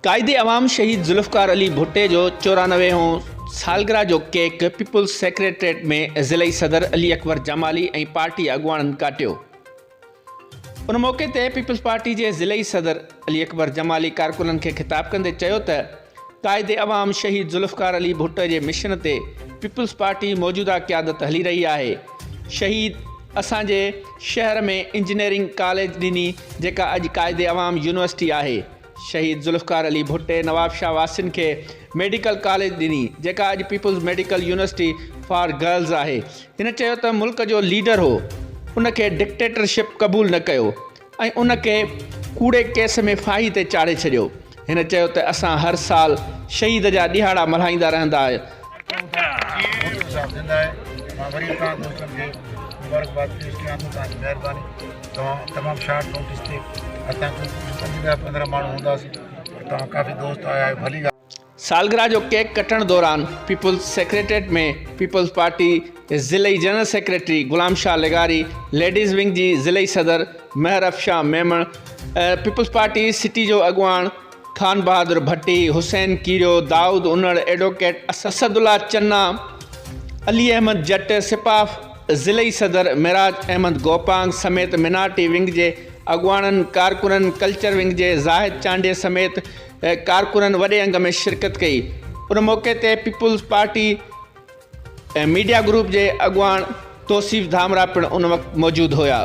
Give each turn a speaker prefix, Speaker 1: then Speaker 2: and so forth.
Speaker 1: قائد عوام شهيد ذوالفقار علي ڀٽي جو 94 هون سالگرهه جو ڪيڪ پيپلز سيڪريٽريٽ ۾ ضلعي صدر علي اڪبر جمالي ۽ پارٽي اڳواڻن ڪاٽيو. ان موقعي تي پيپلز پارٽي جي ضلعي صدر علي اڪبر جمالي ڪارڪنن کي خطاب ڪندي چيو ته قائد عوام شهيد ذوالفقار علي ڀٽي جي مشن تي پيپلز پارٽي موجوده قيادت هلي رهي آهي، شهيد اسان جي شهر ۾ انجنيئرنگ ڪاليج ڏني جيڪا اڄ قائد عوام يونيورسٽي آهي. شهيد ذوالفقار علي ڀٽي نوابشاهه واسين کي ميڊيڪل ڪاليج ڏني جيڪا اڄ peoples medical university for girls آهي. هن چيو ته ملڪ جو ليڊر هو ان کي ڊڪٽيٽرشپ قبول نه ڪيو ۽ ان کي ڪوڙي ڪيس ۾ ڦاهي تي چاڙهي ڇڏيو. هن چيو ته اسان هر سال شهيد جا ڏهاڙا ملهائيندا رهندا
Speaker 2: ڀٽو صاحب زنده آهي مان وري توهان دوستن کي مبارڪباد پيش ڪيان ٿو توهان جي مهرباني توهان تمام شارٽ نوٽس تي اسان کي پنج ڏهه 15 ماڻهو هونداسين پر توهان ڪافي دوست آيا آهيو ڀلي ڳالهه.
Speaker 1: سالگرهه جو ڪيڪ ڪٽڻ دوران پيپلز سيڪريٽريٽ ۾ پيپلز پارٽي ضلعي جنرل سيڪريٽري غلام شاهه لغاري، ليڊيز ونگ جي ضلعي صدر مهر افشان ميمڻ، پيپلز پارٽي سٽي جو اڳواڻ خان بهادر ڀٽي، حسين ڪيريو، دائود انڙ، ايڊووڪيٽ اسدالله چنا، علي احمد جٽ، سپاف ضلعي صدر معراج احمد گوپانگ سميت منارٽي ونگ جي اڳواڻن، ڪارڪنن، ڪلچر ونگ جي زاهد چانڊيي سميت ڪارڪنن وڏي انگ ۾ شرڪت ڪئي. ان موقعي تي پيپلز پارٽي ميڊيا گروپ جي اڳواڻ توصيف ڌامرا پڻ ان وقت موجود هيا.